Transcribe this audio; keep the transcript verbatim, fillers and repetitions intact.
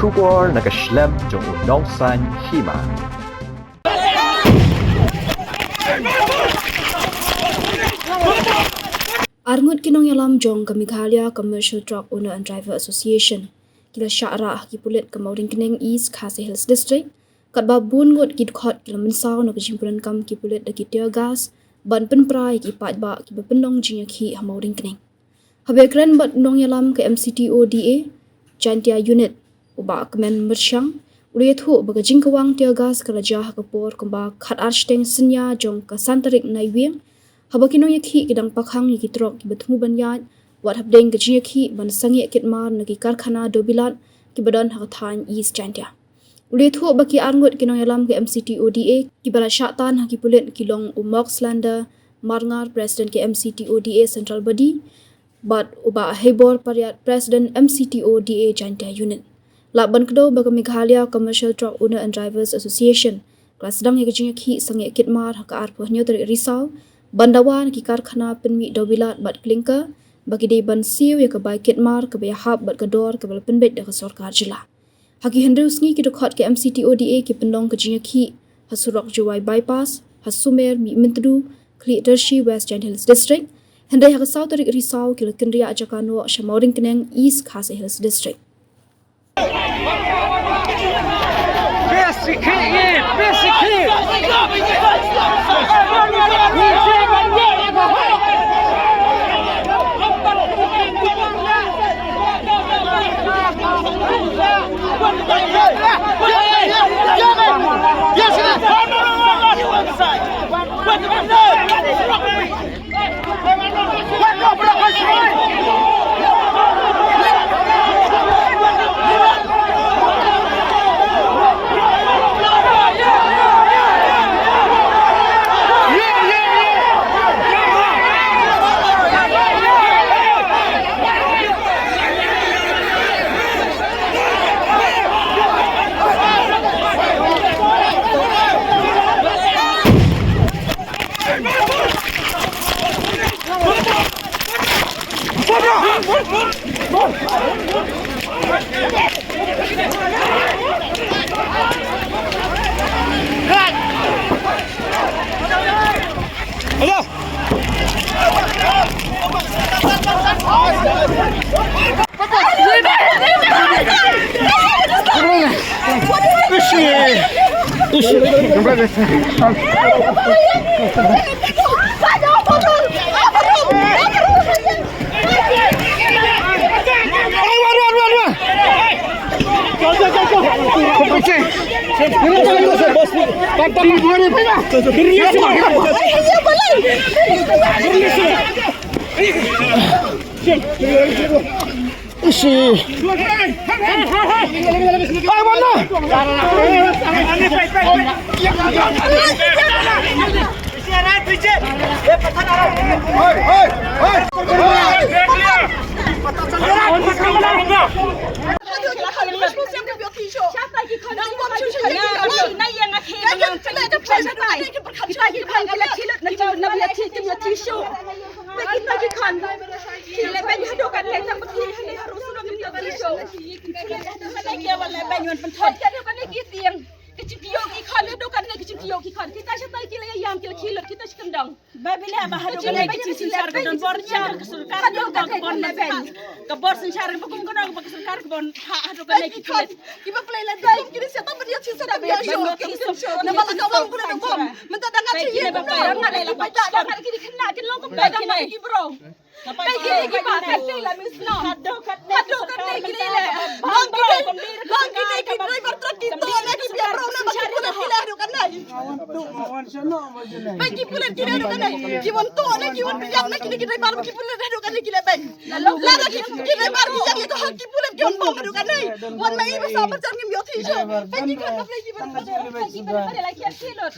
Khubor na ka shlem jong u Nongsaiñ Hima. Arngut ki nongïalam jong ka Meghalaya Commercial Truck Owner and Driver Association ki la shah rah ha ki pulit ka Mawryngkneng, East Khasi Hills District, katba bun ngut ki dkhot ki la mynsaw na ka jingpyndonkam ki pulit da ki tear gas ban pynpra ïa ki paidbah kiba pynlong jingïakhih ha Mawryngkneng. Haba kren bad u nongïalam ka M C T O D A Jaintia Unit, u Bah Kmen Myrshang, u la ïathuh ba ka jingkhawang tear gas ka la jia ha ka por kumba khatar shiteng synñia jong ka san tarik Naiwieng, haba ki nongïakhih ki dang pakhang ïa ki trok kiba thmu ban ïaid, wat hapdeng ka jingïakhih ban sangeh kit mar na ki karkhana dewbilat kiba don ha ka thaiñ East Jaintia. U la ïathuh ba ki arngut ki nongïalam ka M C T O D A kiba la shah tan ha ki pulit ki long u Moxlander Marngar, President ka M C T O D A Central Body, bad u Bah Heibor Pariat, President M C T O D A Jaintia Unit. Lah ban kdew ba ka Meghalaya Commercial Truck Owner and Drivers Association ka la sdang ïa ka jingïakhih sangeh kit mar ha ka arphew hynñiew tarik Risaw ban dawa na ki karkhana pynmih dewbilat bad klinker ba ki dei ban siew ïa ka bai kit mar kaba ïahap bad ka dor kaba la pynbeit da ka sorkar jylla. Ha ki hynriew sngi ki dkhot ka M C T O D A ki pynlong ka jingïakhih ha surok Jowai Bypass, ha Sumer, Mihmyntdu, Khliehtiarsi, West Jaintia Hills District. Hynrei ha ka saw tarik Risaw ki la kynriah jaka noh sha Mawryngkneng, East Khasi Hills District. Ka jingkiew ki khon, haduh katne ki khon, kita shatai ki la ïam, ki la khie lut, kita sha kyndong. Ba bile ba haduh katne ki jingsynshar ka don bor synshar ka sorkar, haduh katne ka bor synshar ka bor kum ka don ba ka sorkar ka bor, haduh katne ki khon. Ki ba pynleit la dei ki dei shatai ban ïa jingsynshar ban ïa jingsynshar. Namar la ka wan pule dong bom. Mynta dang nga jingsynshar ba ka wan la ba ka wan ki dei khynnah, kin long kum ka dang ki bro. Peit kine kiba, peit kine la miss no. Haduh katne, haduh katne kine le. Long kine, long kine ki driver truck ki to ne ki biang rong ne ba ki pule kine haduh katne. Peit ki pule kine haduh katne. Ki wan to ne ki wan biang ne kine ki driver ki pule haduh katne kine peit. Lada ki, ki driver ki ïa ki to ha ki pule ki wan bom haduh katne. Wan ma i ba sa ba jan ngim ïoh thi shuh. Peit ki khon ka peit ki ba, peit ki ba la ki ïa ki lut.